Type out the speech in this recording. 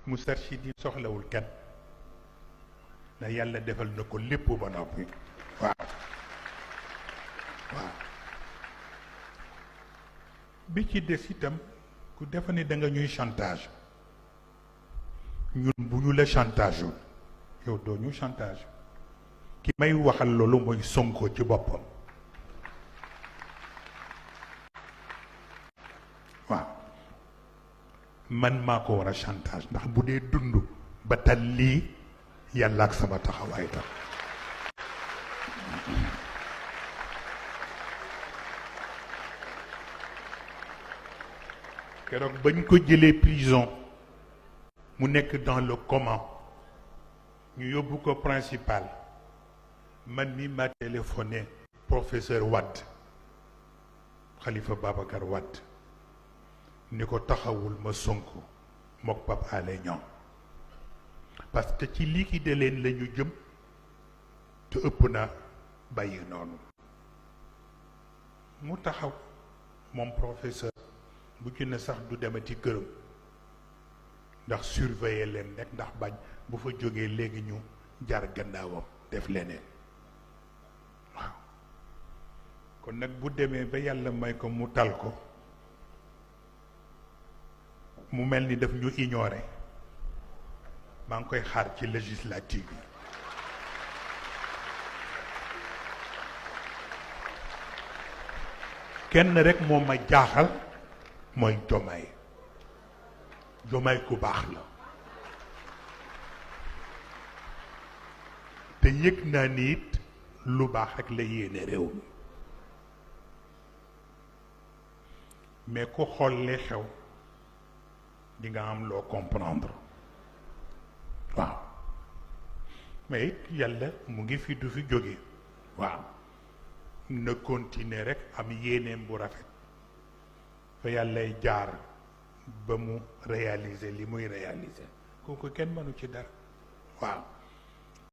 Moustarchidine soxlawul kenn ndax yàlla defal na ko lépp ba noppi. waaw waaw bi ci des itam ku defa ne da nga ñuy chantage ñun bu ñu la chantage yow doo ñu chantage ki may waxal loolu mooy Sonko ci boppam. waaw man maa ko war a chantage ndax bu dee dund ba tal lii yàlla ak sama taxawaay tax. keroog bañ ko jëlee prison mu nekk dans le coma ñu yóbbu ko principal man mi ma téléphoné professeur Wade Khalifa Babacar Wade ni ko taxawul ma Sonko mook Pape Alé Niang parce que ci liquide leen la ñu jëm te ëpp na bàyyi noonu mu taxaw moom professeur bu ci ne sax du demati këram ndax surveiller leen nekk ndax bañ bu fa jógee léegi ñu jar gannaawam def leneen waaw kon nag bu demee ba yàlla may ko mu tal ko mu mel ni daf ñu ignoré maa ngi koy xaar ci législative yi kenn rek moo ma jaaxal mooy Jomaay ku baax la te yëg naa ni it lu baax rek la yéene réew mi mais ku xool li xew di nga am loo comprendre waaw mais it yàlla mu ngi fi du fi jóge waaw na continuer rek am yéeneem bu rafet fa yàllay jaar ba mu réaliser li muy réaliser kooku kenn mënu ci dara waaw